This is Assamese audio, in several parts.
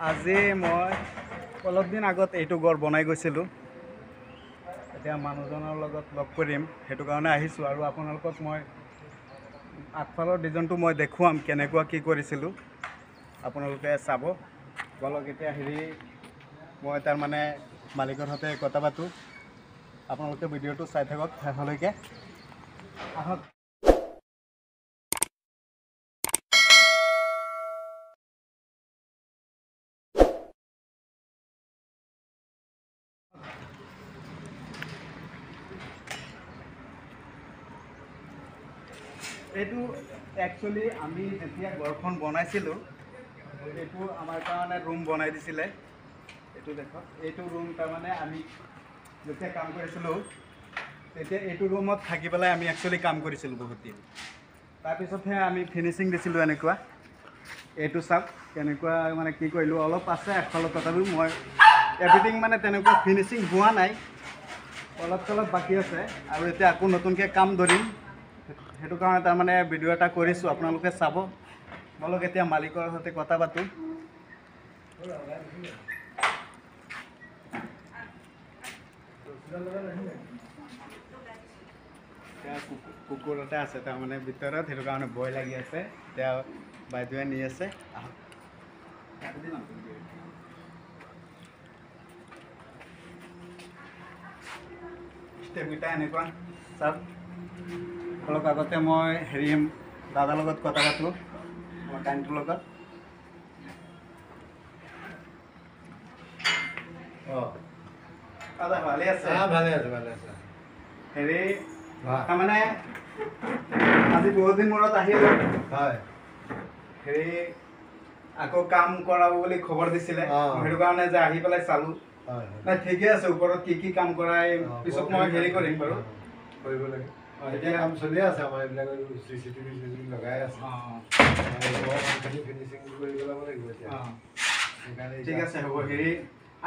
আজি মই অলপ দিন আগত এইটো ঘৰ বনাই গৈছিলোঁ। এতিয়া মানুহজনৰ লগত লগ কৰিম, সেইটো কাৰণে আহিছোঁ। আৰু আপোনালোকক মই আগফালৰ ডিজাইনটো মই দেখুৱাম কেনেকুৱা কি কৰিছিলোঁ, আপোনালোকে চাব। বলক এতিয়া হেৰি মই তাৰমানে মালিকৰ সৈতে কথা পাতোঁ, আপোনালোকে ভিডিঅ'টো চাই থাকক শেষলৈকে। আহক। এইটো একচুৱেলি আমি যেতিয়া ঘৰখন বনাইছিলোঁ, এইটো আমাৰ কাৰণে ৰুম বনাই দিছিলে। এইটো দেখক, এইটো ৰুম তাৰমানে আমি যেতিয়া কাম কৰিছিলোঁ তেতিয়া এইটো ৰুমত থাকি পেলাই আমি একচুৱেলি কাম কৰিছিলোঁ বহুত দিন। তাৰপিছতহে আমি ফিনিচিং দিছিলোঁ এনেকুৱা। এইটো চাওক কেনেকুৱা মানে কি কৰিলোঁ, অলপ আছে আগফালত, তথাপিও মই এভৰিথিং মানে তেনেকুৱা ফিনিচিং হোৱা নাই, অলপ চলপ বাকী আছে। আৰু এতিয়া আকৌ নতুনকৈ কাম ধৰিম, সেইটো কাৰণে তাৰমানে ভিডিঅ' এটা কৰিছোঁ, আপোনালোকে চাব। বলক এতিয়া মালিকৰ সৈতে কথা পাতোঁ। এতিয়া কুকুৰ এটা আছে তাৰমানে ভিতৰত, সেইটো কাৰণে ভয় লাগি আছে। এতিয়া বাইদেৱে নি আছে। আহক। ষ্টেপকেইটা এনেকুৱা চাওক। অলপ আগতে মই হেৰি দাদাৰ লগত কথা পাতোঁ, আমাৰ কাইণ্টটোৰ লগত। অঁ, দাদা ভালে আছে? ভালে আছে, ভালে আছে। হেৰি তাৰমানে আজি বহুত দিন মূৰত আহিলোঁ। হয়। হেৰি আকৌ কাম কৰাব বুলি খবৰ দিছিলে, সেইটো কাৰণে যে আহি পেলাই চালোঁ। নাই ঠিকে আছে, ওপৰত কি কি কাম কৰাই পিছত মই হেৰি কৰিম বাৰু, কৰিব লাগে। এতিয়া কাম চলি আছে আমাৰ, এইবিলাক চি চি টিভি চি লগাই আছে, ফিনিচিং কৰি পেলাব লাগিব এতিয়া। ঠিক আছে হ'ব। হেৰি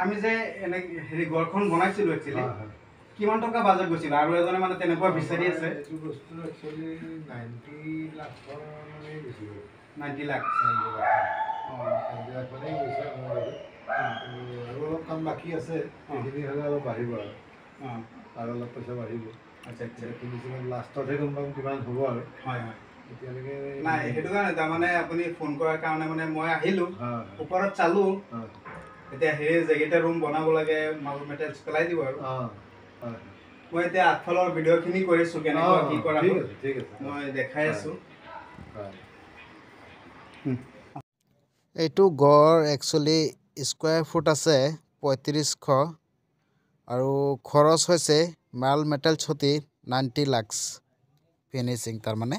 আমি যে এনে হেৰি ঘৰখন বনাইছিলোঁ একচুৱেলি কিমান টকা বাজেট গৈছিল? আৰু এজনে মানে তেনেকুৱা বিচাৰি আছে। এইটো বস্তু একচুৱেলি 90 লাখৰ মানেই গৈছিল। 90 লাখ? 90 লাখ মানেই গৈছে আমাৰ বাজেট। আৰু অলপ কাম বাকী আছে, সেইখিনি হ'লে অলপ বাঢ়িব আৰু, আৰু অলপ পইচা বাঢ়িব। আচ্ছা আচ্ছা, ফিনিচিঙত লাষ্টতহে গম পাম কিমান হ'ব আৰু। হয় হয়, এতিয়ালৈকে নাই। সেইটো কাৰণে তাৰমানে আপুনি ফোন কৰাৰ কাৰণে মানে মই আহিলোঁ, ওপৰত চালোঁ। এতিয়া হেৰি যেইকেইটা ৰুম বনাব লাগে মাল মেটেৰিয়েলছ পেলাই দিব আৰু। মই এতিয়া আগফালৰ ভিডিঅ'খিনি কৰিছোঁ কেনেকুৱা কি কৰা, ঠিক আছে, মই দেখাই আছোঁ। এইটো ঘৰ একচুৱেলি স্কুৱেৰ ফুট আছে 3500 আৰু খৰচ হৈছে মাল মেটেৰিয়েলছ সতি 90 লাখ ফিনিচিং তাৰমানে।